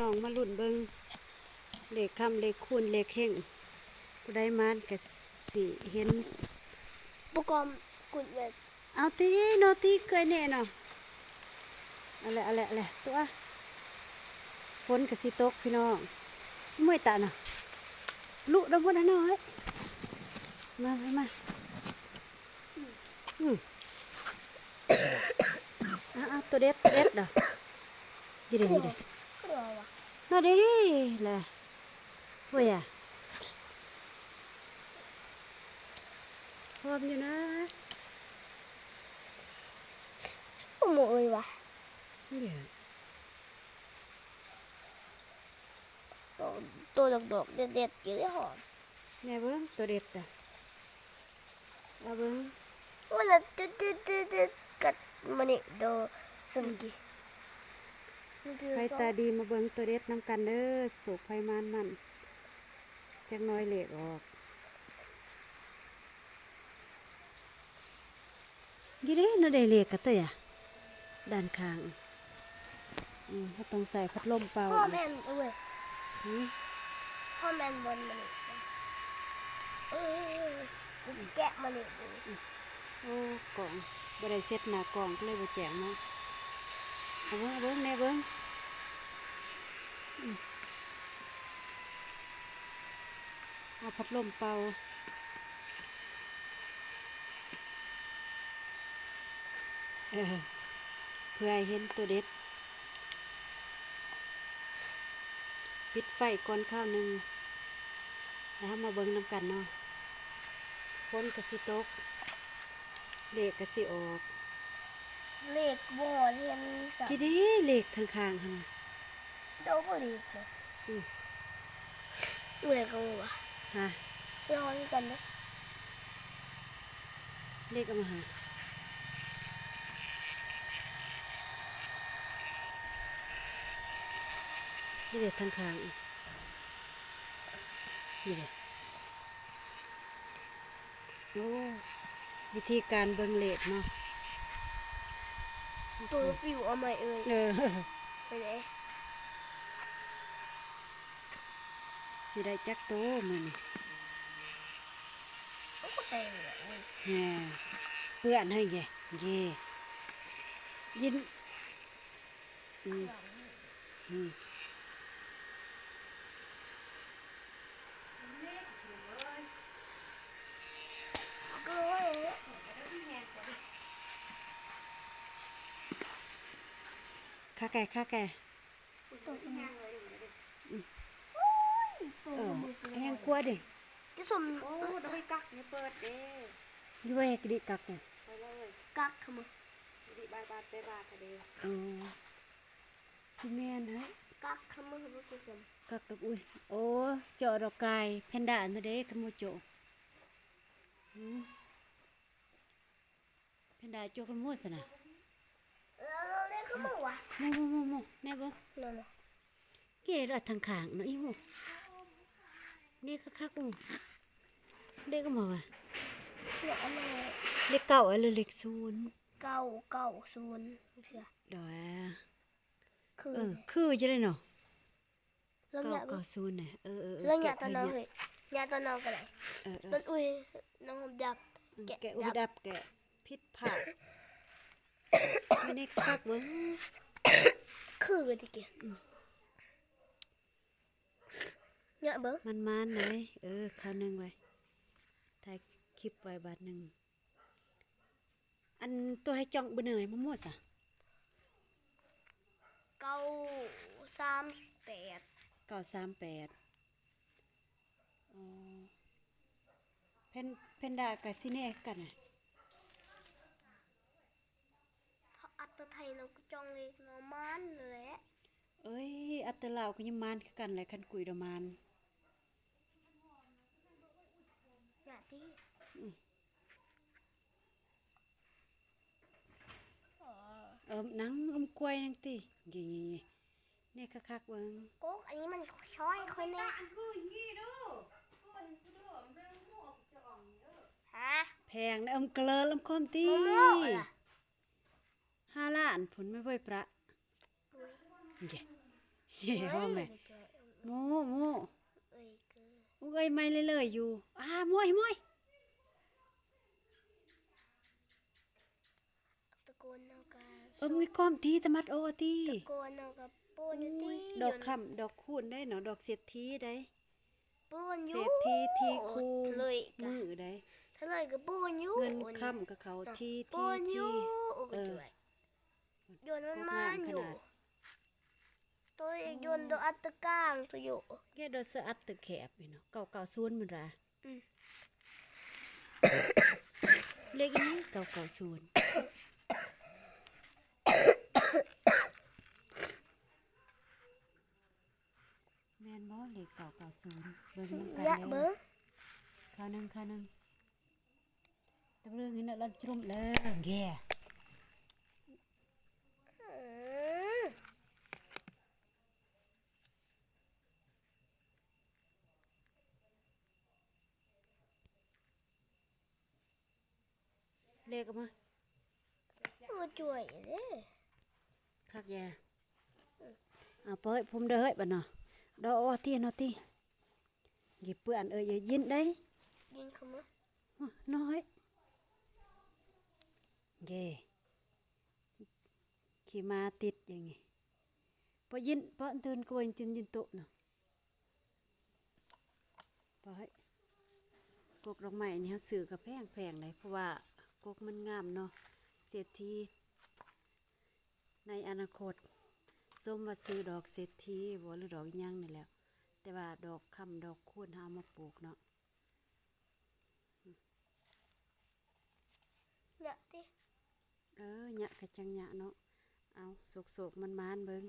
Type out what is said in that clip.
ນ້ອງມາລຸ້ນເບິ່ງເລກຄຳ ເລກຄູນ ເລກເຮັງ ຜູ້ໃດໝານກະຊິເຫັນ ປະກອບກຸດແມ່ນ ເອົາຕິເນາະ ຕິເອື້ອຍແດ່ເນາະ ເອົາແຫຼະ ເອົາແຫຼະ ເອົາແຫຼະ ຕົວະ ຝົນກະຊິຕົກພີ່ນ້ອງ ເມື່ອຍຕານະ ລຸດອກໝົດແລ້ວເນາະ ເອີຍ ມາ ມາ ມາ. ອືມ ອ່າ ຕົວເດັດ ຕົວເດັດດອກ ນີ້ເດ້ ນີ້ເດ້ ນັ້ນເດ້ແຫຼະ ໂອ້ຍ ອາ ຫອມຢູ່ນະ ໂອ້ ເອີຍວ່າ ນີ້ ໂຕ ໂຕດອກໆ ເດັດໆ ກິນໄດ້ຫອມ ແນ່ເບິ່ງ ຕົວເດັດດະ. ມາເບິ່ງ ໂອ້ ລະ ຕຶດໆ ກັດມານີ້ໂດ ສັງກີ ໃຜຕາດີມາເບິ່ງຕົວເດັດນຳກັນເດີ ໂຊກໃຜໝານມັນ ຈັກໜ່ອຍເລກອອກ ນີ້ເດ້ ໜ້ອຍເດ້ ເລກກະຕົວຍະ ດ້ານຂ້າງ ອືມ ເຮົາຕ້ອງໃຊ້ພັດລົມເປົ່າ ພໍ່ແມ່ນເອີຍ ຫື ພໍ່ແມ່ນບ່ອນມັນ ເອີ ກູຊິແກະມັນນີ້ ໂອ້ ກ້ອງ ບໍ່ໄດ້ເຊັດໜ້າກ້ອງ ກະເລີຍບໍ່ແຈ້ງເນາະ ເອົາເບິ່ງ ເອົາເບິ່ງ ແນ່ເບິ່ງ ອືມ ເອົາພັດລົມເປົ່າ ເອີ ເພື່ອໃຫ້ເຫັນຕົວເດັດ ປິດໄຟກ່ອນຄາວໜຶ່ງ ແລ້ວເຮົາມາເບິ່ງນຳກັນເນາະ ຝົນກະຊິຕົກ ເລກກະຊິອອກ ເລກບໍ່ເຫັນຊ້ຳ ທີ່ເດ້ ເລກຂ້າງໆຫັ້ນນະ ດອກບໍ່ດີເນາະ ອືມ ເມື່ອຍເຂົາວ່າ ຮະ ລອຄືກັນເດີ້ ເລກເອົາມາຫາ ນີ້ເດ້ ທາງຂ້າງ ນີ້ເດ້ ໂອ້ ວິທີການເບິ່ງເລກເນາະ ໂຕປິວເອົາໃໝ່ເອີຍ ເອີ ໄປເດ້ ຊິໄດ້ຈັກໂຕມື້ນີ້ ໂອ້ ແຕ່ງເລີຍ ແນ່ ເປື້ອນໃຫ້ເຢ ເຢ ຍິນ ອືມ ອືມ ຄາແກ່ ຄາແກ່ ອືມ ເອີ ແຮງກວ່າເດ້ ຈະສົມ ໂອ້ ຕ້ອງໃຫ້ກັກ ຢ່າເປີດເດ້ ຢູ່ໄວ້ໃຫ້ກະດິກກັກເດ້ ໄປເລີຍ ກັກຂະມາ ກະດິບາດ ບາດ ໄປບາດ ກະເດ້ ເອີ ຊິແມ່ນຫັ້ນ ກັກຂະມາ ບໍ່ຄືກັນ ກັກດອກ ອຸ້ຍ ໂອ້ ເຈາະດອກກາຍ ແພນດ້າຫັ້ນເດ້ ກະໂມໂຈ ອືມ ແພນດ້າໂຈກະໂມຊັ້ນນະ ເອີ ເລກຂະມາຫວາ ໂມ ໂມ ໂມ ໂມ ແນ່ເບິ່ງ ນັ້ນນະ ເກດລະທາງຂ້າງເນາະ ອີໂຫ ເລກຄັກໆ ໂອ້ ເລກກະມາຫວາ ເລກເກົ້າ ຫຼືເລກສູນ ເກົ້າ ເກົ້າ ສູນ ເທື່ອ ໂດຍ ຄື ເອີ ຄືຢູ່ເດ້ເນາະ ລອງຫຍະເບິ່ງ ເກົ້າ ເກົ້າ ສູນນະ ເອີ ເອີ ເອີ ລອງຫຍະຕານ້ອງ ເຮີ້ຍ ຫຍະຕານ້ອງກະໄດ້ ເອີ ເອີ ມັນ ອຸ້ຍ ນ້ອງດັບ ອືມ ແກະ ແກະ ອຸ້ຍ ດັບ ດັບ ແກະ ຜິດພາດ ເນກຄັກເບິ່ງ ຄືກັນຕິເກ ອືມ ຫຍະເບິ່ງ ມັນມານເລີຍ ເອີ ຄາວໜຶ່ງໄວ້ ຖ່າຍຄລິບໄວ້ບາດໜຶ່ງ ອັນໂຕໃຫ້ຈ່ອງເບິ່ງເນີຍ ມາໝົດຊະ ເກົ້າ ສາມ ແປດ ເກົ້າ ສາມ ແປດ ອໍ ແພນ ແພນດ້າກະຊິແນ່ຄືກັນນະ ອັດຕະໄທນຳກະຈ່ອງເລກເນາະ ມານແຫຼະ ເອີຍ ອັດຕະລາວກະຍັງມານຄືກັນແຫຼະ ຄັນກຸຍດອກມານ ຫຍະຕິ ອືມ ເອີ ນັ່ງອົມກ້ວຍນັ່ງຕິ ເງີ່ໆໆ ເນກຄັກໆເບິ່ງ ກົກ ອັນນີ້ມັນຊ່ອຍຂ້ອຍແນ່ ອັນຄືນີ້ເດີ ຮະ ແພງເດີ ເອີມເກີເລີມຄອມຕິ ໂອ້ ຫ້າລ້ານພຸ້ນ ແມ່ນບໍ່ປະ ໂອ້ຍ ເດ ເອີຍ ໂອ້ແມ່ ໂມ້ ໂມ້ ເອີຍ ອຸກເອີຍໄມ້ເລີຍໆຢູ່ ອາ ມວຍ ມວຍ ຕະໂກນເຮົາກະ ເອີ ມີຄວາມທີ່ຕະໝັດໂອຕິ ຕະໂກນເຮົາກະໂປ້ນຢູ່ຕິ ໂອ້ຍ ດອກຄຳດອກຄູນໄດ໋ເນາະ ດອກເສດຖີໄດ໋ ໂປ້ນຢູ່ ເສດຖີທີຄູ ເລີຍກະ ມື້ໃດ໋ ເລີຍກະໂປ້ນຢູ່ ເງິນຄຳກະເຂົ້າທີ ໂປ້ນຢູ່ ທີ ໂອ້ ເອີ ໂອ້ ໂດນມັນມາຢູ່ ໂຕເອກຍົນໂຕອັດຕະກາງໂຕໂຍ ແກໂດສະອັດຕະແຄບນີ້ເນາະ ເກົ້າເກົ້າສູນມັນວ່າ ອືມ ເລກອີ່ຫຍັງ ເກົ້າເກົ້າສູນ ແມ່ນບໍ່ ເລກເກົ້າເກົ້າສູນ ເບິ່ງນຳກັນ ຢາກເບິ່ງ ຄາວໜຶ່ງ ຄາວໜຶ່ງ ຕະເບິ່ງເຫັນລະຈຸມເລີແກ ເລກອອກມາ ໂອ້ ຈ່ວຍເດ້ ຄັກແດ່ ເອົາໄປເຮີ້ຍ ພູມເດີເຮີ້ຍ ບາດເນາະ ດອກອອກຕິ ເນາະຕິ ກິເປື້ອນເອີຍ ຢ່າຢິນໄດ໋ ຍິນເຂົ້າມາ ໂອ້ ນ້ອຍ ເດ້ ຂີ້ໝາຕິດຢ່າງນີ້ ບໍ່ຍິນ ບໍ່ຕື່ນກວນ ຕື່ນຍິນໂຕະນະ ບໍ່ໃຫ້ ກົກດອກໄມ້ນີ້ເຮົາຊື້ກະແພງໆເດ້ ເພາະວ່າກົກມັນງາມເນາະ ເສດຖີ ໃນອະນາຄົດ ສົມວ່າຊື່ດອກເສດຖີບໍ ຫຼືດອກອີ່ຫຍັງນີ້ແຫຼະ ແຕ່ວ່າດອກຄຳດອກຄູນເຮົາເອົາມາປູກເນາະ ຍະຕິ ເອີ ຍະກະຈັ່ງຍະເນາະ ເອົາ ໂຊກໆ ໝານໆ ເບິ່ງ